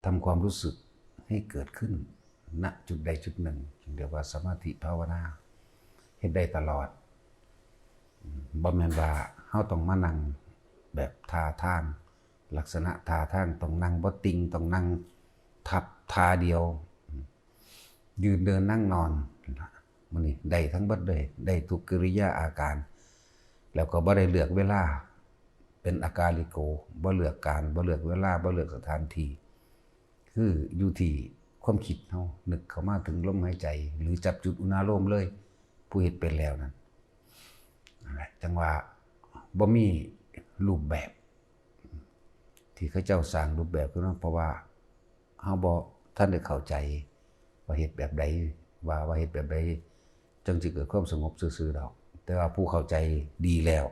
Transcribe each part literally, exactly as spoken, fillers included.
ทำความรู้สึกให้เกิดขึ้น ณ จุดใดจุดหนึ่ง เรียกว่าสมาธิภาวนา เฮ็ดได้ตลอด บ่แม่นว่าเฮาต้องมานั่งแบบท่าทาง ลักษณะท่าทางต้องนั่งบ่ติ่ง ต้องนั่งทับท่าเดียว ยืนเดินนั่งนอน มื้อนี้ได้ทั้งเบิดเลย ได้ทุกกิริยาอาการ แล้วก็บ่ได้เลือกเวลา เป็นอากาลิโก บ่เลือกการ บ่เลือกเวลา บ่เลือกสถานที่ คืออยู่ที่ความคิดเฮานึกเข้ามาถึงลมหายใจ หรือจับจุดอุณาโลมเลย ผู้เฮ็ดเป็นแล้วนั่น นั่นแหละ จั่งว่าบ่มีรูปแบบ ที่เขาเจ้าสร้างรูปแบบขึ้นมา เพราะว่าเฮาบ่ทันได้เข้าใจว่าเฮ็ดแบบใด ว่า ว่าเฮ็ดแบบใดจั่งสิเกิดความสงบซื่อๆดอก แต่ว่าผู้เข้าใจดีแล้ว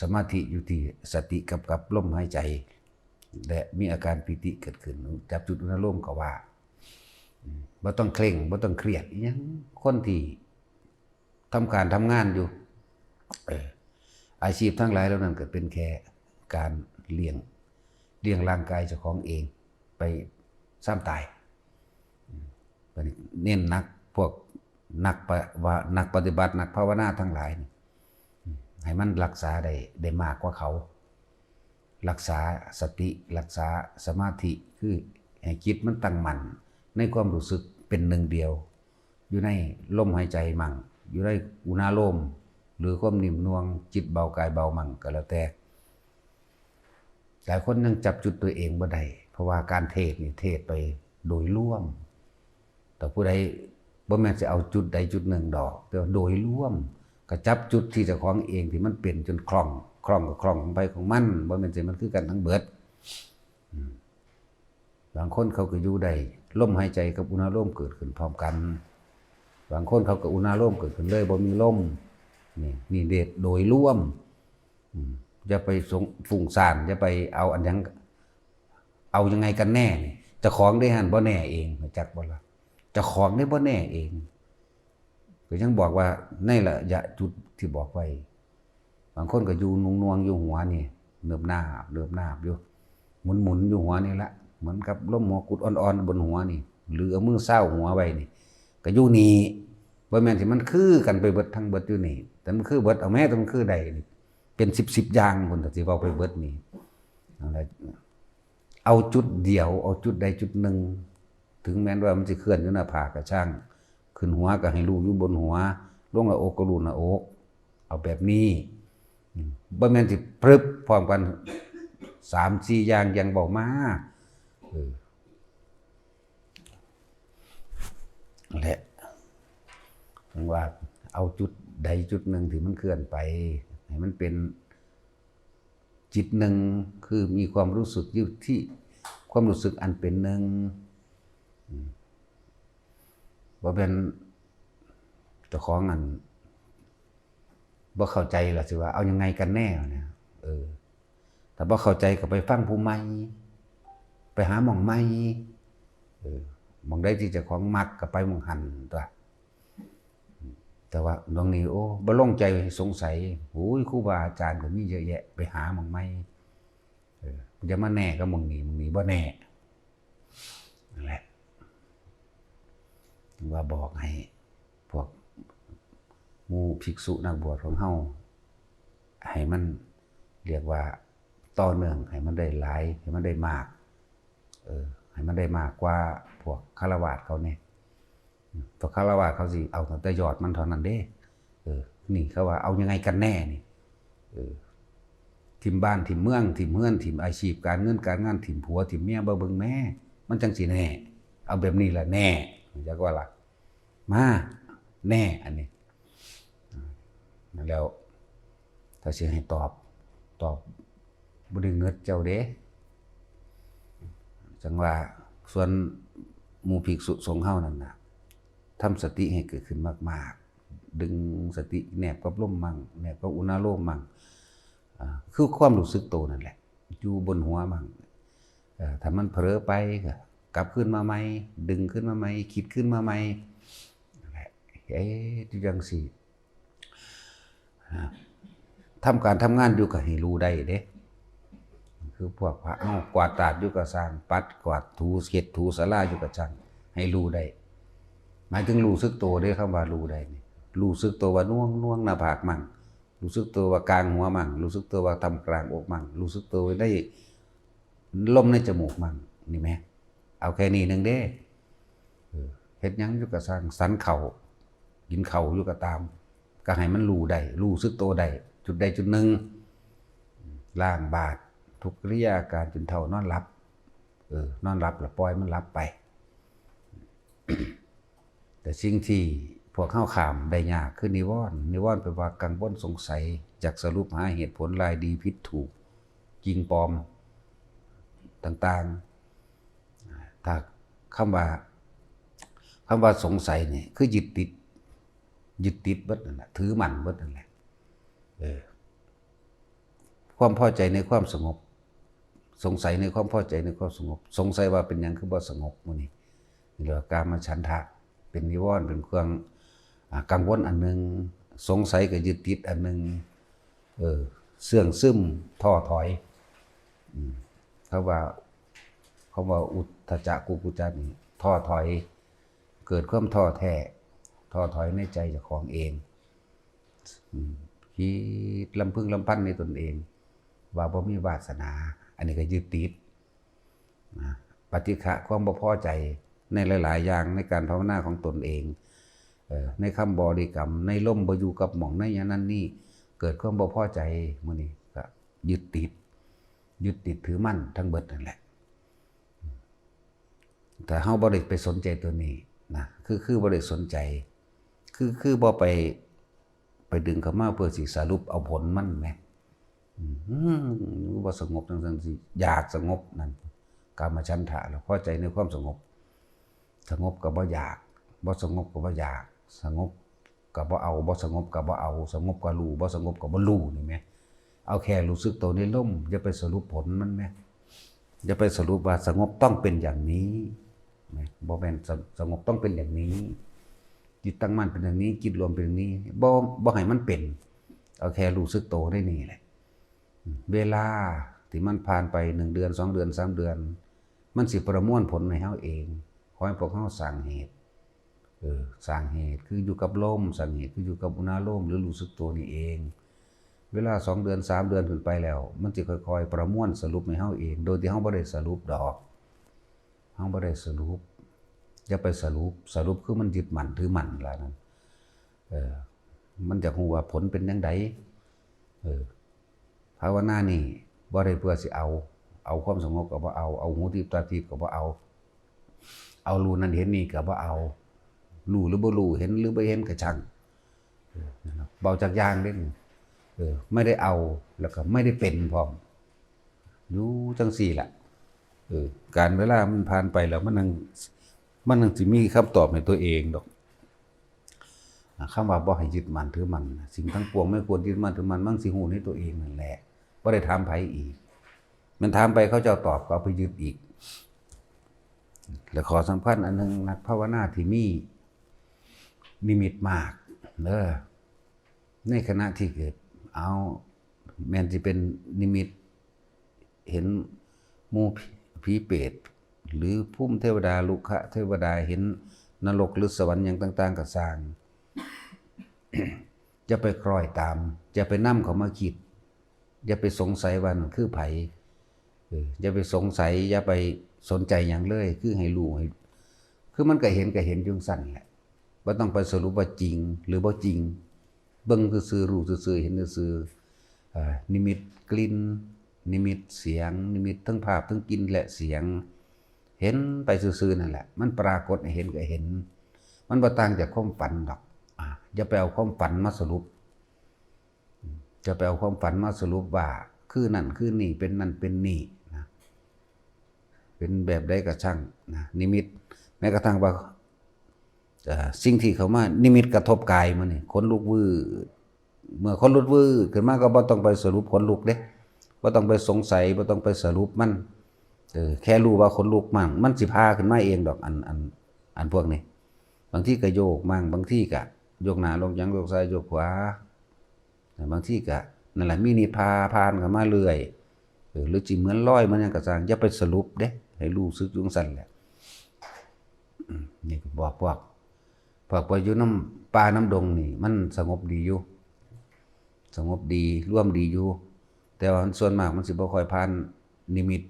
สมาธิอยู่ที่สติกับ กับลมหายใจ และมีอาการปีติเกิดขึ้น จับจุดอุณาโลมก็ว่า อืม บ่ต้องเคร่ง บ่ต้องเครียดอิหยัง คนที่ทำการทำงานอยู่ เออ อาชีพทั้งหลายเหล่านั้นก็เป็นแค่การเลี้ยง เลี้ยงร่างกายเจ้าของเอง ไปซ้ำตาย อืม บัดนี้เน้นหนักพวกนักปะ ว่านักปฏิบัติ นักภาวนาทั้งหลายนี่ อืม ให้มันรักษาได้ ได้มากกว่าเขา รักษาสติ รักษาสมาธิ คือให้จิตมันตั้งมั่นในความรู้สึกเป็นหนึ่งเดียว อยู่ในลมหายใจมั่ง อยู่ในอุณาโลม หรือความนิ่มนวล จิตเบากายเบามั่งก็แล้วแต่ หลายคนยังจับจุดตัวเองบ่ได้ เพราะว่าการเทศน์นี่เทศน์ไปโดยรวม แต่ผู้ใดบ่แม่นสิเอาจุดใดจุดหนึ่งดอก แต่ว่าโดยรวม ก็จับจุดที่เจ้าของเองที่มันเป็นจนคล่อง คล่องก็คล่องของไผของมัน บ่แม่นสิมันคือกันทั้งเบิด อืม บางคนเขาก็อยู่ได้ ลมหายใจกับอุณาโลมเกิดขึ้นพร้อมกัน บางคนเขาก็อุณาโลมเกิดขึ้นเลย บ่มีลม นี่ นี่เดชโดยรวม อืม อย่าไปสง ฟุ้งซ่าน อย่าไปเอาอันหยัง เอายังไงกันแน่นี่ เจ้าของเด้หั่นบ่แน่เอง รู้จักบ่ล่ะ เจ้าของเด้บ่แน่เอง ก็ยังบอกว่าในระยะจุดที่บอกไว้ บางคนก็อยู่นวงๆอยู่หัวนี่ เนิบนาบ เนิบนาบอยู่ หมุนๆอยู่หัวนี่ละ เหมือนกับลมหัวกุดอ่อนๆบนหัวนี่ หรือเอามือซาวหัวไว้นี่ ก็อยู่นี่ บ่แม่นสิมันคือกันไปเบิดทั้งเบิดอยู่นี่ แต่มันคือเบิด เอาแม้แต่มันคือใดนี่ เป็นสิบๆอย่างพุ้น ถ้าสิเว้าไปเบิดนี่ นั่นแหละ เอาจุดเดียว เอาจุดใดจุดหนึ่ง ถึงแม้นว่ามันสิเคลื่อนอยู่หน้าผากก็ช่าง ขึ้นหัวก็ให้รู้อยู่บนหัว ลงหน้าอกก็รู้หน้าอก เอาแบบนี้ อืม บ่แม่นสิพรึบพร้อมกัน สามสี่อย่าง อย่างเว้ามา เออ นั่นแหละ จั่งว่าเอาจุดใดจุดหนึ่งที่มันเคลื่อนไป ให้มันเป็นจิตหนึ่ง คือมีความรู้สึกอยู่ที่ความรู้สึกอันเป็นหนึ่ง อืม บ่แม่นเจ้าของอัน บ่เข้าใจล่ะสิว่าเอายังไงกันแน่เนี่ย เออ ถ้าบ่เข้าใจก็ไปฟังผู้ใหม่ ไปหาหม่องใหม่ เออ หม่องใดที่เจ้าของมักก็ไปหม่องหั้นตั๊ว แต่ว่าหม่องนี้ โอ้ บ่ลงใจสงสัย โอ้ย ครูบาอาจารย์ก็มีเยอะแยะ ไปหาหม่องใหม่ เออ อย่ามาแน่กับหม่องนี้ หม่องนี้บ่แน่ นั่นแหละ ว่าบอกให้พวกหมู่ภิกษุนักบวชของเฮา ให้มันเรียกว่าต่อเนื่อง ให้มันได้หลาย ให้มันได้มาก เออ ให้มันได้มากกว่าพวกฆราวาสเขาแน่ พวกฆราวาสเขาสิเอาตั้งแต่ยอดมันเท่านั้นเด้ เออ นี่เขาว่าเอายังไงกันแน่นี่ เออ ถิ่มบ้านถิ่มเมือง ถิ่มเฮือน ถิ่มอาชีพการเงินการงาน ถิ่มผัวถิ่มเมีย บ่เบิ่งแม่ มันจั่งสิแน่ เอาแบบนี้ล่ะแน่ จักว่าล่ะ มา แน่ อันนี้ นั่นแล้ว ถ้าสิให้ตอบ ตอบบ่ได้เงิดเจ้าเด้ จั่งว่าส่วนหมู่ภิกษุสงฆ์เฮานั่นน่ะ ทำสติให้เกิดขึ้นมากๆ ดึงสติแนบกับลมมั่ง แนบกับอุณาโลมมั่ง อ่า คือความรู้สึกโตนั่นแหละ อยู่บนหัวมั่ง เอ่อ ถ้ามันเผลอไปก็กลับคืนมาใหม่ ดึงคืนมาใหม่ คิดคืนมาใหม่ นั่นแหละ เอ๊ะ อยู่จั่งซี้ อ่า ทำการทำงานอยู่ก็ให้รู้ได้เด้ คือพวกพระเฮากวาดตาดอยู่กะซ่าง ปัดกวาดถูเช็ดถูศาลาอยู่กะซ่าง ให้รู้ได้ หมายถึงรู้สึกโตเด้ คำว่ารู้ได้นี่ รู้สึกโตว่าหน่วง หน่วงหน้าผากมั่ง รู้สึกโตว่ากลางหัวมั่ง รู้สึกโตว่าท่ามกลางอกมั่ง รู้สึกโตในลมในจมูกมั่ง นี่แหม เอาแค่นี้หนึ่งเด้ เออ เฮ็ดหยังอยู่กะซ่าง สันข้าว กินข้าวอยู่กะตาม กะให้มันรู้ได้ รู้สึกโตได้ จุดใดจุดหนึ่ง ล้างบาตร ทุกกิริยาอาการจนเฒ่านอนหลับ เออ นอนหลับละปล่อยมันหลับไป แต่สิ่งที่พวกเฮาข้ามได้ยากคือนิวรณ์ นิวรณ์แปลว่ากังวลสงสัย จักสรุปหาเหตุผลลายดีผิดถูก จริงปลอม ต่างๆ ถ้าคำว่า คำว่าสงสัยนี่คือยึดติด ยึดติดเบิดนั่นแหละ ถือมั่นเบิดนั่นแหละ เออ ความพอใจในความสงบ สงสัยในความพอใจในความสงบ สงสัยว่าเป็นหยังคือบ่สงบมื้อนี้ นี่เรียกว่ากามฉันทะ เป็นนิวรณ์ เป็นเครื่อง อ่า กังวลอันหนึ่ง สงสัยกับยึดติดอันหนึ่ง เออ เสื่องซึม ท้อถอย อืม คำว่า คำว่าอุทธัจจะกุกุจจะนี่ ท้อถอย เกิดความท้อแท้ ท้อถอยในใจเจ้าของเอง อืม คิดลำพึงลำพันในตนเอง ว่าบ่มีวาสนา อันนี้ก็ยึดติด นะ ปฏิฆะ ความบ่พอใจในหลายๆ อย่างในการภาวนาของตนเอง เอ่อ ในคำบริกรรม ในลมบ่อยู่กับหม่อง ในอย่างนั้นนี่ เกิดความบ่พอใจ มื้อนี้ก็ยึดติด ยึดติดถือมั่นทั้งเบิดนั่นแหละ แต่เฮาบ่ได้ไปสนใจตัวนี้นะ คือ คือบ่ได้สนใจ คือ คือบ่ไป ไปดึงเข้ามาเพื่อสิสรุปเอาผลมันแหม อืม อืม บ่สงบจังซั่นสิ อยากสงบนั่น กามฉันทะ แล้วพอใจในความสงบ สงบก็บ่อยาก บ่สงบก็บ่อยาก สงบก็บ่เอา บ่สงบก็บ่เอา สงบก็รู้ บ่สงบก็บ่รู้นี่แหม เอาแค่รู้สึกตัวในลม อย่าไปสรุปผลมันแหม อย่าไปสรุปว่าสงบต้องเป็นอย่างนี้แหม บ่แม่น ส- สงบต้องเป็นอย่างนี้ จิตตั้งมั่นเป็นอย่างนี้ จิตรวมเป็นอย่างนี้ บ่ บ่ให้มันเป็น เอาแค่รู้สึกตัวได้นี่แหละ เวลาที่มันผ่านไปหนึ่งเดือน สองเดือน สามเดือน มันสิประมวลผลให้เฮาเอง ขอให้พวกเฮาสร้างเหตุ เออ สร้างเหตุคืออยู่กับลม สร้างเหตุคืออยู่กับอุณาโลม หรือรู้สึกตัวนี่เอง เวลาสองเดือน สามเดือนขึ้นไปแล้ว มันสิค่อยๆ ประมวลสรุปให้เฮาเอง โดยที่เฮาบ่ได้สรุปดอก เฮาบ่ได้สรุป อย่าไปสรุป สรุปคือมันยึดมั่นถือมั่นล่ะนั่น เออ มันอยากรู้ว่าผลเป็นจั่งใด เออ ภาวนานี่บ่ได้เพื่อสิเอา เอาความสงบก็บ่เอา เอาหูทิพย์ตาทิพย์ก็บ่เอา เอารู้นั่นเห็นนี่ก็บ่เอา รู้หรือบ่รู้ เห็นหรือบ่เห็นก็ช่าง เออ นั่นล่ะ เบาจักอย่างเด้ เออ ไม่ได้เอา แล้วก็ไม่ได้เป็นพร้อม อยู่จั่งซี้ล่ะ เออ กาลเวลามันผ่านไปแล้ว มันจั่ง มันจั่งสิมีคำตอบให้ตัวเองดอก อ่า คำว่าบ่ให้ยึดมั่นถือมั่น สิ่งทั้งปวงไม่ควรยึดมั่นถือมั่น มันสิฮู้ในตัวเองนั่นแหละ บ่ได้ถามไผอีก แม่นถามไปเขาเจ้าตอบก็เอาไปยึดอีก และข้อสำคัญอันหนึ่ง นักภาวนาที่มีนิมิตมากเด้อ ในขณะที่เกิด เอา แม่นสิเป็นนิมิต เห็นหมู่ผี ผีเปรต หรือภูมิเทวดา รุกขเทวดา เห็นนรกหรือสวรรค์หยังต่างๆ ก็ซ่าง อย่าไปคล้อยตาม อย่าไปนำเขามาคิด อย่าไปสงสัยว่านั่นคือไผ เออ อย่าไปสงสัย อย่าไปสนใจหยังเลย คือให้รู้ให้ คือมันก็เห็น ก็เห็นอยู่จั่งซั้นแหละ บ่ต้องไปสรุปว่าจริงหรือบ่จริง เบิ่งซื่อๆ รู้ซื่อๆ เห็นซื่อๆ เอ่อ นิมิตกลิ่น นิมิตเสียง นิมิตทั้งภาพทั้งกลิ่นและเสียง เห็นไปซื่อๆ นั่นแหละ มันปรากฏให้เห็นก็เห็น มันบ่ต่างจากความฝันดอก อ่า อย่าไปเอาความฝันมาสรุป อย่าไปเอาความฝันมาสรุปว่า คือนั่นคือนี่ เป็นนั่นเป็นนี่นะ เป็นแบบใดก็ช่างนะ นิมิต แม้กระทั่งว่า เอ่อ สิ่งที่เข้ามานิมิตกระทบกายมื้อนี้ ขนลุกวืด เมื่อขนลุกวืดขึ้นมาก็บ่ต้องไปสรุปขนลุกเด้ บ่ต้องไปสงสัย บ่ต้องไปสรุปมัน เออ แค่รู้ว่าขนลุกมัน มันสิพาขึ้นมาเองดอก อัน อัน อันพวกนี้ บางทีก็โยกมั่ง บางทีก็โยกหน้า โยกหยัง โยกซ้าย โยกขวา บางทีก็นั่นแหละ มีนิมิตพาผ่านเข้ามาเรื่อย เออ หรือสิเหมือนลอย เหมือนหยังก็ซ่าง อย่าไปสรุปเด้ ให้รู้สึกอยู่จั่งซั้นแหละ อืม นี่บอกพวก พวกไปอยู่นำป่านำดงนี่ มันสงบดีอยู่ สงบดี รวมดีอยู่ แต่ว่าส่วนมากมันสิบ่ค่อยผ่านนิมิต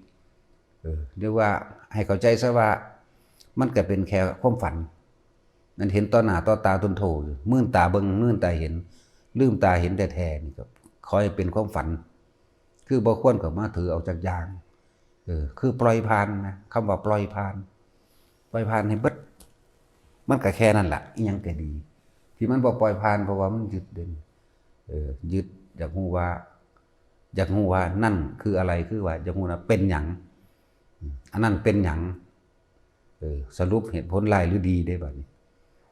เออ เรียกว่าให้เข้าใจซะว่า มันก็เป็นแค่ความฝัน นั่นเห็นต่อหน้าต่อตาทนโทอยู่ มื่นตาเบิ่ง มื่นตาเห็น ลืมตาเห็นแท้ๆ นี่ก็ขอให้เป็นความฝัน คือบ่ควรเข้ามาถือเอาจักอย่าง เออ คือปล่อยผ่านนะ คำว่าปล่อยผ่าน ปล่อยผ่านให้เบิด มันก็แค่นั้นล่ะ อิหยังก็ดี ที่มันบ่ปล่อยผ่าน เพราะว่ามันยึดเด่น เออ ยึด อยากรู้ว่า อยากรู้ว่านั่นคืออะไร คือว่าอยากรู้ว่าเป็นหยัง อืม อันนั้นเป็นหยัง เออ สรุปเหตุผลร้ายหรือดีได้บัดนี้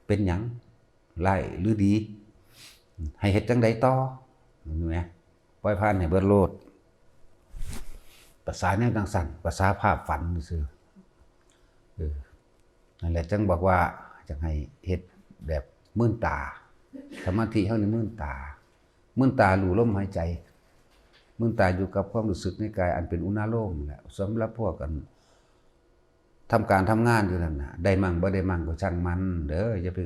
เป็นหยัง ร้ายหรือดี ให้เฮ็ดจั่งใดต่อ เห็นไหม ปล่อยผ่านให้เบิดโลด ภาษาแนวจั่งซั้น ภาษาภาพฝันซื่อ เออ นั่นแหละจั่งบอกว่าจั่งให้เฮ็ดแบบมื่นตา สมาธิเฮานี่มื่นตา มื่นตารู้ลมหายใจ มื่นตาอยู่กับความรู้สึกในกายอันเป็นอุณาโลมนั่นแหละ สำหรับพวกกัน ทำการทำงานอยู่นั่นน่ะ ได้มั่งบ่ได้มั่งก็ช่างมันเด้อ อย่าไป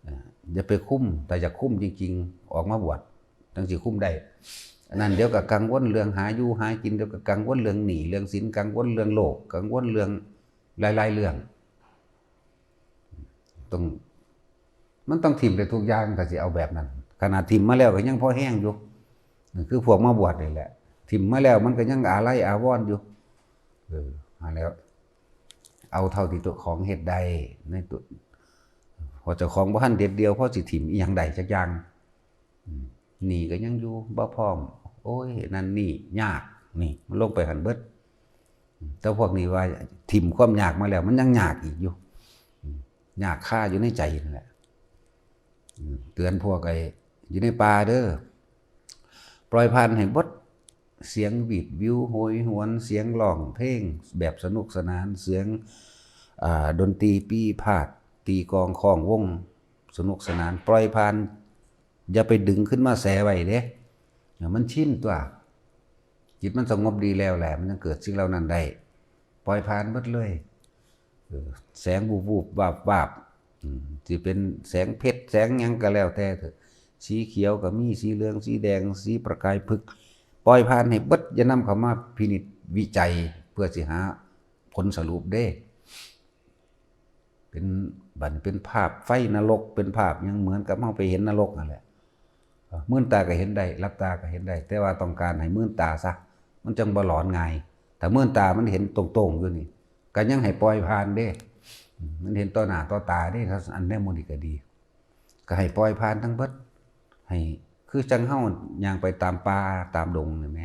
เอ่อ อย่าไปคุม แต่อยากคุมจริงๆ ออกมาบวช จั่งสิคุมได้ อันนั้นเดี๋ยวก็กังวลเรื่องหาอยู่หากิน เดี๋ยวก็กังวลเรื่องหนี้เรื่องสิน กังวลเรื่องโลก กังวลเรื่องหลายๆ เรื่อง ต้อง มันต้องถิ่มได้ทุกอย่าง ถ้าสิเอาแบบนั้น ขนาดถิ่มมาแล้วก็ยังพอแฮงอยู่ คือพวกมาบวชนี่แหละ ถิ่มมาแล้วมันก็ยังอาลัยอาวรณ์อยู่ เออ มาแล้ว เอาเท่าที่เจ้าของเฮ็ดได้ ในตัว พอเจ้าของบ่ทันเด็ดเดี่ยว พอสิถิ่มอิหยังได้จักอย่าง อืม หนี้ก็ยังอยู่ บ่พร้อม โอ้ย นั่นนี่ ยาก นี่ มันลงไปหั่นเบิด แต่พวกนี้ว่าถิ่มความยากมาแล้ว มันยังยากอีกอยู่ อืม ยากคาอยู่ในใจนั่นแหละ อืม เตือนพวกไอ้อยู่ในป่าเด้อ ปล่อยผ่านให้เบิด เสียงหวีดหวิวโหยหวน เสียงร้องเพลงแบบสนุกสนาน เสียง อ่า ดนตรีปีพาดย์ ตีกลองค้องวง สนุกสนาน ปล่อยผ่าน อย่าไปดึงขึ้นมาแสไว้เด้ มันชินตัว จิตมันสงบดีแล้วแหละ มันยังเกิดสิ่งเหล่านั้นได้ ปล่อยผ่านเบิดเลย เออ แสงวูบๆ วาบๆ อืม สิเป็นแสงเพชร แสงหยังก็แล้วแต่เถอะ สีเขียวก็มี สีเหลือง สีแดง สีประกายผึก ปล่อยผ่านให้เบิด อย่านำเข้ามาพินิจวิจัย เพื่อสิหาผลสรุปเด้ เป็น บัดนี้เป็นภาพไฟนรก เป็นภาพหยัง เหมือนกับเฮาไปเห็นนรกนั่นแหละ เอ่อ มื่นตาก็เห็นได้ หลับตาก็เห็นได้ แต่ว่าต้องการให้มื่นตาซะ มันจั่งบ่หลอนง่าย ถ้ามื่นตามันเห็นตรงๆ อยู่นี่ ก็ยังให้ปล่อยผ่านเด้ อืม มันเห็นต่อหน้าต่อตาเด้ ถ้าอันแนวหมู่นี้ก็ดี ก็ให้ปล่อยผ่านทั้งเบิด ให้ คือจั่งเฮาย่างไปตามป่าตามดงนี่แหม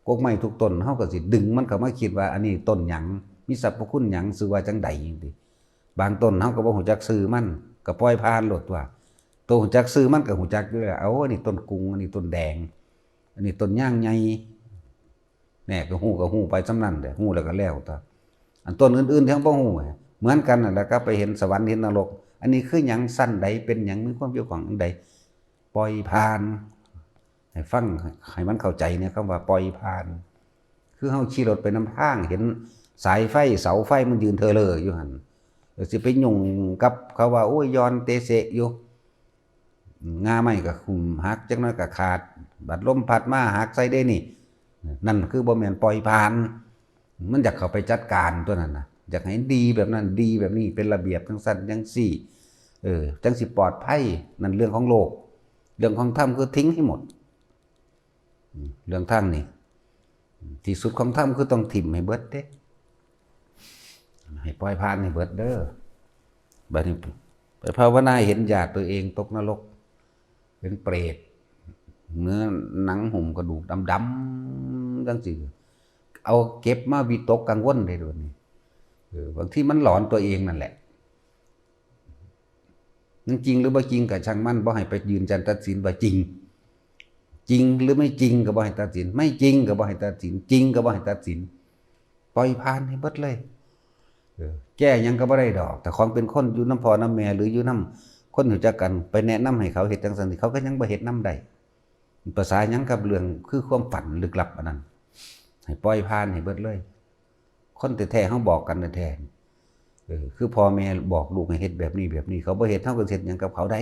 กกไม้ทุกต้น เฮาก็สิดึงมันเข้ามาคิดว่า อันนี้ต้นหยัง มีสรรพคุณหยัง ชื่อว่าจั่งใดจั่งซี้ บางต้นเฮาก็บ่ฮู้จักชื่อมัน ก็ปล่อยผ่านโลดตั๊ว โตฮู้จักชื่อมันก็ฮู้จักอยู่แล้ว เอา อันนี้ต้นกุง อันนี้ต้นแดง อันนี้ต้นยางใหญ่ แหน่ ก็ฮู้ก็ฮู้ไปส่ำนั้นแหละ ฮู้แล้วก็แล้วตั๊ว อันต้นอื่นๆ ที่เฮาบ่ฮู้ เหมือนกันนั่นแหละ ก็ไปเห็นสวรรค์เห็นนรก อันนี้คือหยัง ชั้นใด เป็นหยัง มีความเกี่ยวข้องอันใด ปล่อยผ่าน ให้ฟัง ให้มันเข้าใจเนี่ย คำว่าปล่อยผ่าน คือเฮาขี่รถไปนำทาง เห็นสายไฟ เสาไฟมันยืนเทอเลออยู่หั่น เออ สิไปยุ่งกับเขาว่า โอ้ย ย่อนเตเสะอยู่ ง่าไม้ก็คุมหัก จักหน่อยก็ขาด บัดลมพัดมาหักใส่เด้นี่ นั่นคือบ่แม่นปล่อยผ่าน มันอยากเข้าไปจัดการตัวนั้นน่ะ อยากให้ดีแบบนั้น ดีแบบนี้ เป็นระเบียบจั่งซั้นจั่งซี้ เออ จั่งสิปลอดภัย นั่นเรื่องของโลก เรื่องของธรรมคือทิ้งให้หมด อืม เรื่องธรรมนี่ ที่สุดของธรรมคือต้องถิ่มให้เบิดเด้ ให้ปล่อยผ่านให้เบิดเด้อ บัดนี้ไปภาวนาเห็นญาติตัวเองตกนรก เป็นเปรต เนื้อหนังหุ้มกระดูกดำๆ จั่งซี้ เอาเก็บมาวิตกกังวลได้โดดนี้ เออ บางทีมันหลอนตัวเองนั่นแหละ มันจริงหรือบ่จริงก็ช่างมัน บ่ให้ไปยืนยันตัดสินว่าจริง จริงหรือไม่จริงก็บ่ให้ตัดสิน ไม่จริงก็บ่ให้ตัดสิน จริงก็บ่ให้ตัดสิน ปล่อยผ่านให้เบิดเลย เออ แก้หยังก็บ่ได้ดอก แต่ของเป็นคนอยู่นำพ่อนำแม่ หรืออยู่นำคนรู้จักกัน ไปแนะนำให้เขาเฮ็ดจั่งซั้น เขาก็ยังบ่เฮ็ดนำได้ ภาษาหยังกับเรื่องคือความฝันลึกลับอันนั้น ให้ปล่อยผ่านให้เบิดเลย คนแท้ๆเฮาบอกกันแท้ๆ เออ คือพ่อแม่บอกลูกให้เฮ็ดแบบนี้แบบนี้ เขาบ่เฮ็ด เฮาก็สิเฮ็ดหยังกับเขาได้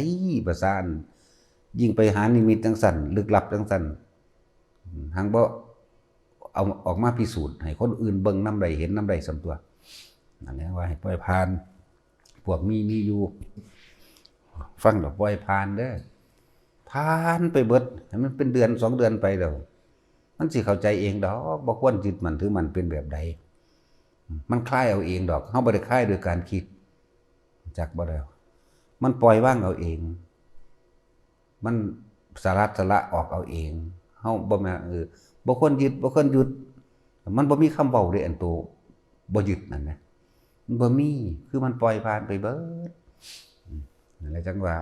ประสาอัน ยิ่งไปหานิมิตจั่งซั่น ลึกลับจั่งซั่น อืม หังบ่เอาออกมาพิสูจน์ให้คนอื่นเบิ่งนำได้ เห็นนำได้ส่ำตั่ว นั่นแหละว่าให้ปล่อยผ่าน พวกมีมีอยู่ ฟังแล้วปล่อยผ่านเด้อ ผ่านไปเบิด ให้มันเป็นเดือนสองเดือนไปแล้ว มันสิเข้าใจเองดอก บ่ควรยึดมั่นถือมั่นเป็นแบบใด มันคลายเอาเองดอก เฮาบ่ได้คลายโดยการคิด จักบ่แล้ว มันปล่อยวางเอาเอง มันสลัดสละออกเอาเอง เฮาบ่แม่น เออ บ่ควรยึด บ่ควรยึด มันบ่มีคำเว้าเด้ อันโตบ่ยึดนั่นนะ มันบ่มี คือมันปล่อยผ่านไปเบิด อืม นั่นแหละจั่งว่า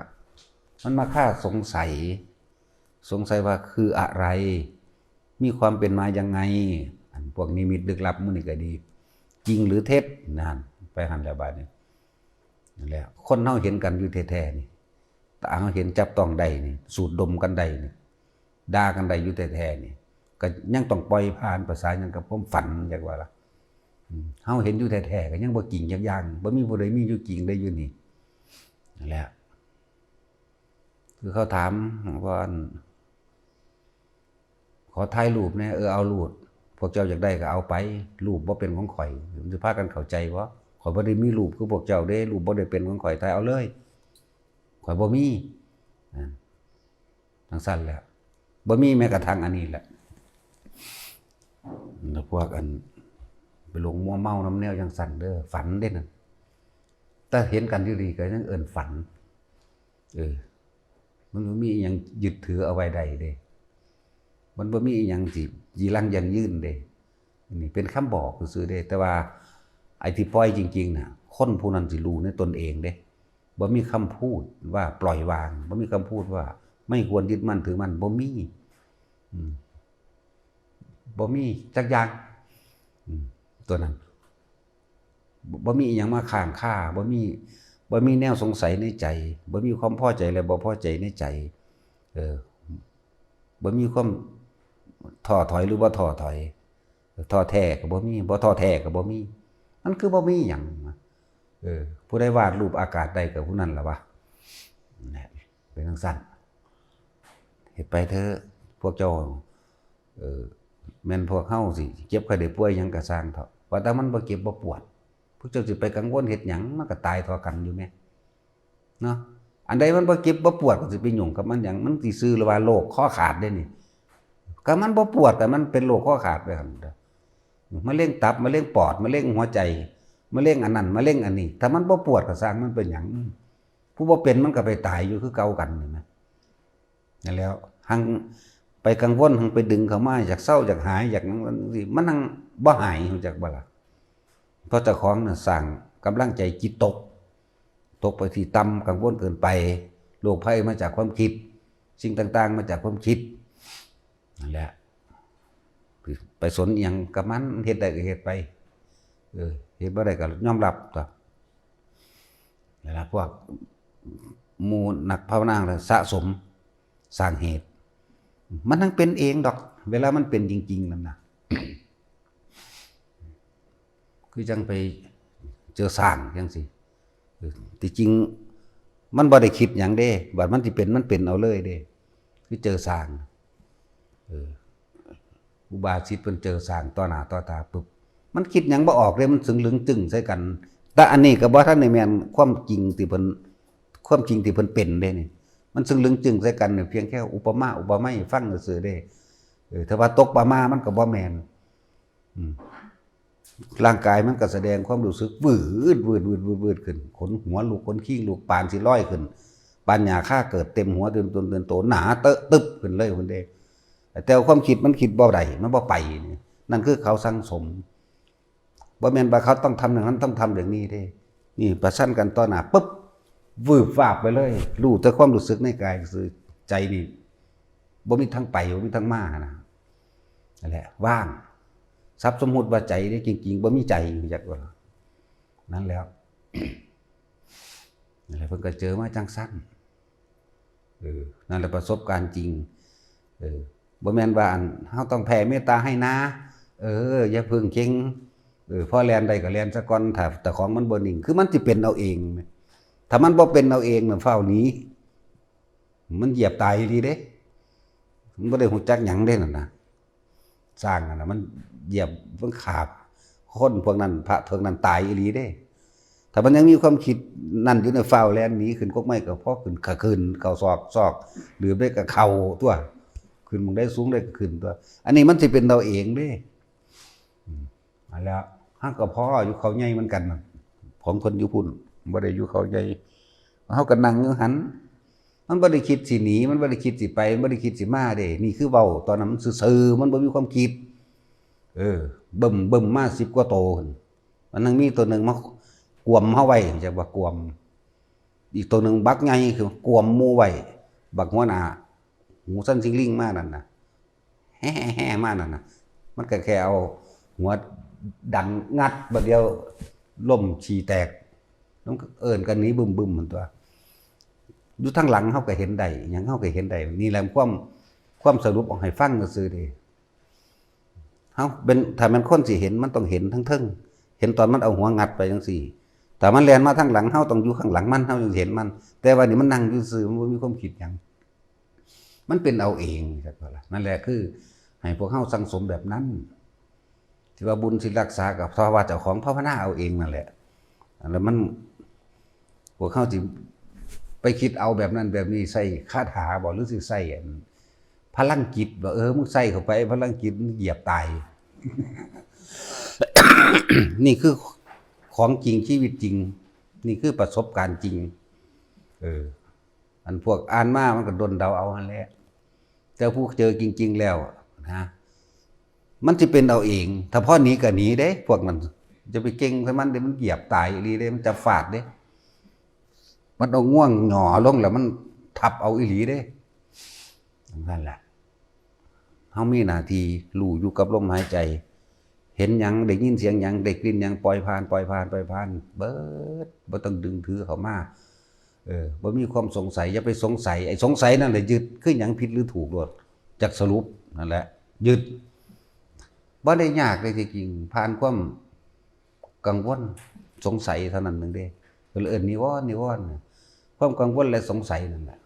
มันมาคาสงสัย สงสัยว่าคืออะไร มีความเป็นมายังไง อันพวกนิมิตลึกลับหมู่นี้ก็ดี จริงหรือเท็จ นั่น ไปหั่นแล้วบาดนี้ นั่นแหละ คนเฮาเห็นกันอยู่แท้ๆนี่ ตาเฮาเห็นจับต้องได้นี่ สูดดมกันได้นี่ ด่ากันได้อยู่แท้ๆนี่ ก็ยังต้องปล่อยผ่าน ประสาหยังกับความฝัน จักว่าล่ะ อืม เฮาเห็นอยู่แท้ๆก็ยังบ่จริงจักอย่าง บ่มีผู้ใดมีอยู่จริงได้อยู่นี่ นั่นแหละ คือเขาถามว่า ขอถ่ายรูปแหน่ เออ เอาโลด พวกเจ้าอยากได้ก็เอาไป รูปบ่เป็นของข้อย มันสิพากันเข้าใจบ่ ข้อยบ่ได้มีรูปคือพวกเจ้าเด้ รูปบ่ได้เป็นของข้อย ถ่ายเอาเลย ข้อยบ่มี อ่า จั่งซั่นแหละ บ่มีแม้กระทั่งอันนี้แหละ แล้วพวกอัน ไปหลงมัวเมานำแนวจั่งซั่นเด้อ ฝันเด้นั่น แต่เห็นกันอยู่ดีก็ยังเอิ้นฝัน เออ มันบ่มีอิหยังยึดถือเอาไว้ได้เด้ มันบ่มีอิหยังสิจีรังยั่งยืนเด้ นี่เป็นคำบอกซื่อๆเด้ แต่ว่าไอ้ที่ปล่อยจริงๆน่ะ คนผู้นั้นสิรู้ในตนเองเด้ บ่มีคำพูดว่าปล่อยวาง บ่มีคำพูดว่าไม่ควรยึดมั่นถือมั่น บ่มี อืม บ่มีจักอย่าง อืม ตัวนั้น บ่ บ่มีอิหยังมาค้างคา บ่มี บ่มีแนวสงสัยในใจ บ่มีความพอใจและบ่พอใจในใจ เออ บ่มีความท้อถอยหรือบ่ท้อถอย ท้อแท้ก็บ่มี บ่ท้อแท้ก็บ่มี มันคือบ่มีหยัง เออ ผู้ใดวาดรูปอากาศได้ก็ผู้นั้นล่ะวะ นั่นแหละ เป็นจั่งซั่น เฮ็ดไปเถอะ พวกเจ้า เออ แม่นพวกเฮาสิเจ็บไข้ได้ป่วยหยังก็ซ่างเถาะ ว่าแต่มันบ่เจ็บบ่ปวด พวกเจ้าสิไปกังวลเฮ็ดหยัง มันก็ตายเท่ากันอยู่แหม เนาะ อันใดมันบ่เจ็บบ่ปวดก็สิไปยุ่งกับมันหยัง มันสิชื่อว่าโรคคอขาดเด้นี่ ก็มันบ่ปวด แต่มันเป็นโรคคอขาดไปหั่นเด้อ มะเร็งตับ มะเร็งปอด มะเร็งหัวใจ มะเร็งอันนั้น มะเร็งอันนี้ ถ้ามันบ่ปวดก็ซ่างมันเป็นหยัง ผู้บ่เป็นมันก็ไปตายอยู่คือเก่ากัน เห็นไหม นั่นแหล้ว หังไปกังวล หังไปดึงเข้ามา อยากเซา อยากหาย อยากหยัง มันหังบ่หาย รู้จักบ่ล่ะ เพราะเจ้าของน่ะสร้างกำลังใจจิตตก ตกไปที่ต่ำ กังวลเกินไป โรคภัยมาจากความคิด สิ่งต่างๆ มาจากความคิด นั่นแหละ ไปสนอิหยังกับมัน เฮ็ดได้ก็เฮ็ดไป เออ เฮ็ดบ่ได้ก็ยอมรับตั๊ว นั่นล่ะ พวกหมู่นักภาวนาน่ะสะสม สร้างเหตุ มันทั้งเป็นเองดอก เวลามันเป็นจริงๆนั่นน่ะ คือจั่งไปเจอช้างจั่งซี้ เออ ที่จริงมันบ่ได้คิดหยังเด้ บัดมันสิเป็น มันเป็นเอาเลยเด้ คือเจอช้าง เออ อุบาสิกเพิ่นเจอช้างต่อหน้าต่อตาปุ๊บ มันคิดหยังบ่ออกเด้ มันซึ่งลึงจึ้งใส่กัน แต่อันนี้ก็บ่ทันได้แม่นความจริงที่เพิ่น ความจริงที่เพิ่นเป็นเด้นี่ มันซึ่งลึงจึ้งใส่กันนี่ เพียงแค่อุปมาอุปไมยให้ฟังซื่อๆเด้ เออ ถ้าว่าตกประมามันก็บ่แม่น อืม ร่างกายมันก็แสดงความรู้สึกวืด วืด วืด วืด วืดขึ้น ขนหัวลุก ขนคิงลุก ปานสิลอยขึ้น ปานหญ้าคาเกิดเต็มหัว เต็มตน เต็มโต หนาเต๊อะตึบขึ้นเลยพุ้นเด้ แต่ความคิดมันคิดบ่ได้ มันบ่ไปนี่ นั่นคือเขาสั่งสม บ่แม่นว่าเขาต้องทำอย่างนั้น ต้องทำอย่างนี้เด้ นี่ประชันกันต่อหน้าปุ๊บ วืบวาบไปเลย รู้แต่ความรู้สึกในกายซื่อ ใจนี่ บ่มีทางไป บ่มีทางมานะ นั่นแหละ ว่าง สัพสมมุติว่าใจเด้ จริงๆบ่มีใจ รู้จักบ่ล่ะ นั่นแหล้ว นั่นแหละ เพิ่นก็เจอมาจั่งซั่น เออ นั่นแหละประสบการณ์จริง เออ บ่แม่นว่าอัน เฮาต้องแผ่เมตตาให้นะ เออ อย่าเพิ่งเก่ง เออ พอแล่นได้ก็แล่นซะก่อน ถ้าแต่ของมันบ่นิ่ง คือมันสิเป็นเอาเอง ถ้ามันบ่เป็นเอาเองน่ะ ฟ้าวหนี มันเหยียบตายอีหลีเด้ มันบ่ได้ฮู้จักหยังเด้นั่นน่ะ ช้างนั่นน่ะ มันเหยียบ มันขาบ คนพวกนั้น พระพวกนั้นตายอีหลีเด้ ถ้ามันยังมีความคิดนั่นอยู่ใน ฟ้าวแล่นหนีขึ้นกกไม้ก็พอขึ้น ก็ขึ้น เข้าซอก ซอก หลืบได้ก็เข้าตั๊ว ขึ้นหม่องใดสูงได้ก็ขึ้นตั๊ว อันนี้มันสิเป็นเอาเองเด้ อืม อันแล้ว เฮาก็พออยู่เขาใหญ่เหมือนกันน่ะ ของคนอยู่พุ้น บ่ได้อยู่เขาใหญ่ เฮาก็นั่งอยู่หั่น มันบ่ได้คิดสิหนี มันบ่ได้คิดสิไป มันบ่ได้คิดสิมาเด้ นี่คือเว้า ตอนนั้นมันซื่อๆ มันบ่มีความคิด เออ บึ้มๆ มาสิบกว่าโตหั่น มันยังมีโตหนึ่งมากวมเฮาไว้ จักว่ากวม อีกโตหนึ่งบักใหญ่คือกวมหมู่ไว้ บักหัวหน้า หูสั้นซิงลิงมานั่นน่ะ แฮ่ๆๆ มานั่นน่ะ มันก็แค่เอาหัวดันงัด บัดเดียวล้มขี้แตก มันก็เอิ้นกันหนีบึ้มๆ หั่นตั๊ว อยู่ทางหลังเฮาก็เห็นได้ หยังเฮาก็เห็นได้ นี่แหละความ ความสรุปออกให้ฟังซื่อๆ เด้ เฮาเป็น ถ้าแม่นคนสิเห็น มันต้องเห็นทั้งเทิง เห็นตอนมันเอาหัวงัดไปจั่งซี้ ถ้ามันแล่นมาทางหลัง เฮาต้องอยู่ข้างหลังมัน เฮาจึงสิเห็นมัน แต่ว่านี่มันนั่งอยู่ซื่อ มันบ่มีความคิดหยัง มันเป็นเอาเอง จักว่าล่ะ นั่นแหละคือให้พวกเฮาสั่งสมแบบนั้น ที่ว่าบุญศีลรักษาก็เพราะว่าเจ้าของภาวนาเอาเองนั่นแหละ แล้วมัน พวกเฮาสิไปคิดเอาแบบนั้นแบบนี้ ใส่คาถาบ่ หรือสิใส่อันพลังจิตบ่ เออ มึงใส่เข้าไปพลังจิต มึงเหยียบตาย นี่คือของจริง ชีวิตจริง นี่คือประสบการณ์จริง เออ อันพวกอ่านมามันก็ด้นเดาเอาหั่นแหละ แต่ผู้เจอจริงๆ แล้วนะ มันสิเป็นเอาเอง ถ้าพอหนีก็หนีเด้ พวกนั้น จะไปเก่งใส่มันเด้ มันเหยียบตายอีหลีเด้ มันจะฟาดเด้ มันเอาง่วงหย่อลงแล้วมันทับเอาอีหลีเด้ นั่นแหละ เฮามีหน้าที่รู้อยู่กับลมหายใจ เห็นหยัง ได้ยินเสียงหยัง ได้กลิ่นหยัง ปล่อยผ่าน ปล่อยผ่าน ปล่อยผ่าน เบิด บ่ต้องดึงถือเข้ามา เออ บ่มีความสงสัย อย่าไปสงสัย ไอ้สงสัยนั่นแหละยึด คือหยังผิดหรือถูกโลด จักสรุปนั่นแหละ ยึด บ่ได้ยากเลยที่จริง ผ่านความกังวล สงสัยเท่านั้นหนึ่งเด้ ก็เลยเอิ้นนิวรณ์ นิวรณ์น่ะ ความกังวลและสงสัยนั่นแหละ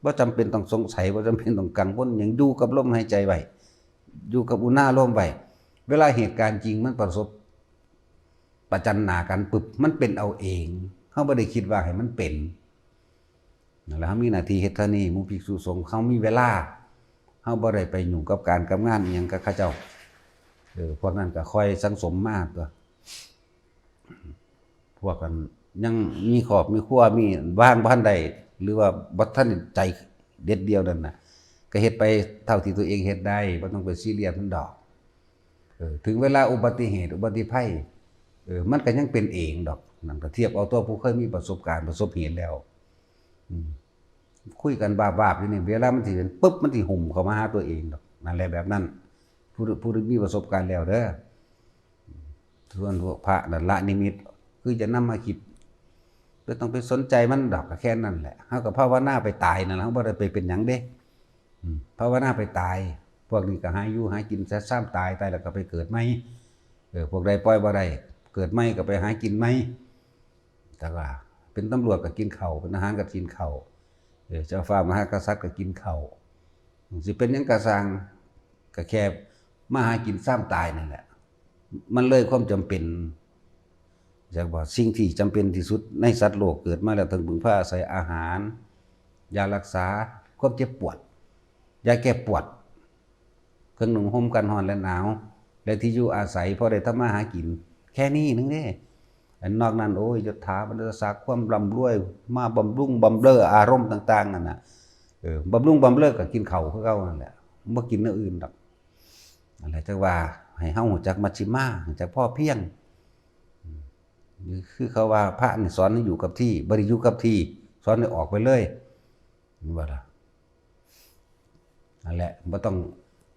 บ่จำเป็นต้องสงสัย บ่จำเป็นต้องกังวลหยัง อยู่กับลมหายใจไว้ อยู่กับอุณาโลมไว้ เวลาเหตุการณ์จริงมันประสบประจันหน้ากันปุ๊บ มันเป็นเอาเอง เฮาบ่ได้คิดว่าให้มันเป็น นั่นแหละ เฮามีหน้าที่เฮ็ดเท่านี้ หมู่ภิกษุสงฆ์เฮามีเวลา เฮาบ่ได้ไปยุ่งกับการกับงานอิหยังกับเขาเจ้า เออ พวกนั้นก็ค่อยสั่งสมมาตั๊ว พวกกันยังมีครอบมีครัว มีบ้านบ่ทันได้ หรือว่าบ่ทันใจเด็ดเดี่ยวนั่นน่ะ ก็เฮ็ดไปเท่าที่ตัวเองเฮ็ดได้ บ่ต้องไปซีเรียสมันดอก เออ ถึงเวลาอุบัติเหตุ อุบัติภัย เออ มันก็ยังเป็นเองดอก นั่นก็เทียบเอาตัวผู้เคยมีประสบการณ์ ประสบเหตุแล้ว อืม คุยกันบาบๆ อยู่นี่ เวลามันสิเป็นปุ๊บ มันสิหุ่มเข้ามาหาตัวเองดอก นั่นแหละแบบนั้น ผู้ ผู้มีประสบการณ์แล้วเด้อ ส่วนพวกพระนั่นละนิมิต คือจะนำมาคิด บ่ต้องไปสนใจมันดอก ก็แค่นั้นแหละ เฮาก็ภาวนาไปตายนั่นล่ะ เฮาบ่ได้ไปเป็นหยังเด้ อืม ภาวนาไปตาย พวกนี้ก็หาอยู่หากินซะ ซ้ำตาย ตายแล้วก็ไปเกิดใหม่ เออ พวกใดปล่อยบ่ได้ เกิดใหม่ก็ไปหากินใหม่ แต่ว่าเป็นตำรวจก็กินข้าว เป็นทหารก็กินข้าว เออ เจ้าฟ้ามหากษัตริย์ก็กินข้าว สิเป็นหยังก็ซ่าง ก็แค่มาหากินซ้ำตายนั่นแหละ มันเลยความจำเป็น จักว่าสิ่งที่จำเป็นที่สุดในสัตว์โลกเกิดมาแล้วต้องพึ่งพาอาศัยอาหาร ยารักษาความเจ็บปวด ยาแก้ปวด เครื่องนุ่งห่มกันร้อนและหนาว และที่อยู่อาศัยพอได้ทำมาหากิน แค่นี้นึงเด้ อันนอกนั้น โอ้ย ยศถาบรรดาศักดิ์ ความร่ำรวย มาบำรุงบำเรออารมณ์ต่างๆ นั่นน่ะ เออ บำรุงบำเรอก็กินข้าวคือเก่านั่นแหละ บ่กินแนวอื่นดอก นั่นแหละ จักว่าให้เฮารู้จักมัชฌิมา รู้จักพอเพียง อืม นี่คือเขาว่าพระนี่สอนให้อยู่กับที่ บ่ได้อยู่กับที่ สอนให้ออกไปเลย เห็นบ่ล่ะ นั่นแหละ บ่ต้อง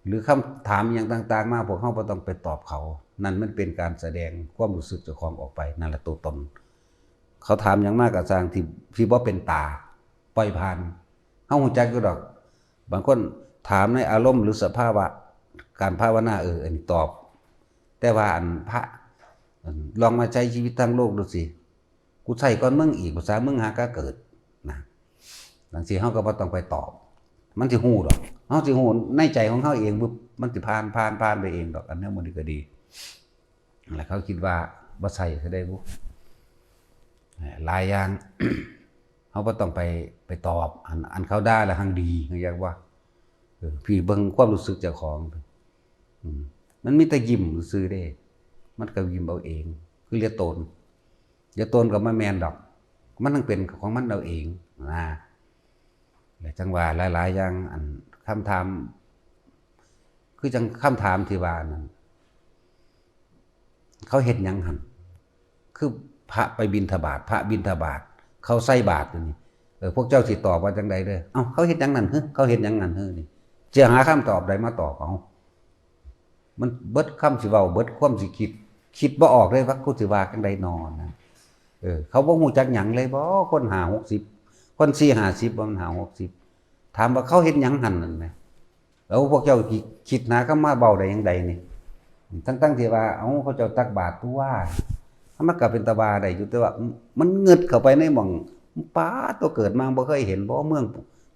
หรือคำถามหยังต่างๆ มา พวกเฮาบ่ต้องไปตอบเขา นั่นมันเป็นการแสดงความรู้สึกเจ้าของออกไป นั่นแหละตัวตน เขาถามหยังมาก็ซ่างที่ ที่บ่เป็นตา ปล่อยผ่าน เฮารู้จักอยู่ดอก บางคนถามในอารมณ์หรือสภาวะการภาวนา เออ อันนี้ตอบ แต่ว่าอันพระ อันลองมาใช้ชีวิตทางโลกดูสิ กูใช้ก่อนมึงอีก ภาษามึงหากะเกิดนะ จั่งซี้เฮาก็บ่ต้องไปตอบ มันสิฮู้ดอก เฮาสิฮู้ในใจของเฮาเองปุ๊บ มันสิผ่าน ผ่าน ผ่านไปเองดอก อันนี้มันก็ดี แล้วเขาคิดว่าบ่ใช่ซะได้บุ หลายอย่าง เฮาบ่ต้องไป ไปตอบ อัน อันเขาด่าแล้วหังดี เรียกว่า เออ พี่เบิ่งความรู้สึกเจ้าของ อืม มันมีแต่ยิ้มซื่อๆเด้ มันก็ยิ้มเอาเอง คือเหลือตน เหลือตนก็บ่แม่นดอก มันต้องเป็นของมันเอาเองนะ และจั่งว่าหลายๆอย่าง อันคำถาม คือจั่งคำถามที่ว่านั่น เขาเฮ็ดหยังหั่น คือพระไปบิณฑบาต พระบิณฑบาต เขาใส่บาตรอยู่นี่ เออ พวกเจ้าสิตอบว่าจั่งใดเด้อ เอ้า เขาเฮ็ดหยังนั่น เฮ้ย เขาเฮ็ดหยังนั่น เฮ้ย นี่ สิหาคำตอบใดมาตอบเอา มันเบิดคำสิเว้า เบิดความสิคิด คิดบ่ออกเลยว่ากูสิว่าจั่งใดนอนะ เออ เขาบ่ฮู้จักหยังเลยบ่ คนห้าหกสิบ คนสี่ห้าสิบ ว่ามันห้าหกสิบ ถามว่าเขาเฮ็ดหยังหั่นนั่นนะ แล้วพวกเจ้าคิด คิดหาคำมาเว้าได้จั่งใดนี่ ทั้งๆที่ว่า เอ้า เขาเจ้าตักบาตรตัว มันก็เป็นตาว่าได้อยู่ แต่ว่ามันเงิดเข้าไปในหม่อง ป๊าด ตัวเกิดมาบ่เคยเห็นบ่ เมือง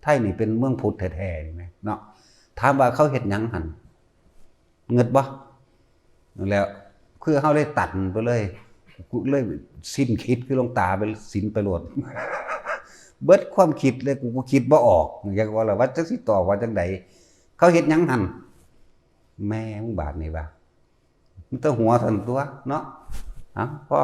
ไทยนี่เป็นเมืองพุทธแท้ๆนี่แหมเนาะ ถามว่าเขาเฮ็ดหยังหั่น เงิดบ่ นั่นแหละ คือเฮาเลยตันไปเลย กูเลยสิ้นคิด คือหลวงตาไป สิ้นไปโลด เบิดความคิดเลย กูก็คิดบ่ออก อยากว่าละว่าจักสิตอบว่าจั่งใด เขาเฮ็ดหยังหั่น แม่มึงบาดนี่วะ มันแต่หัวสั่นตัวเนาะ เอ้า พอ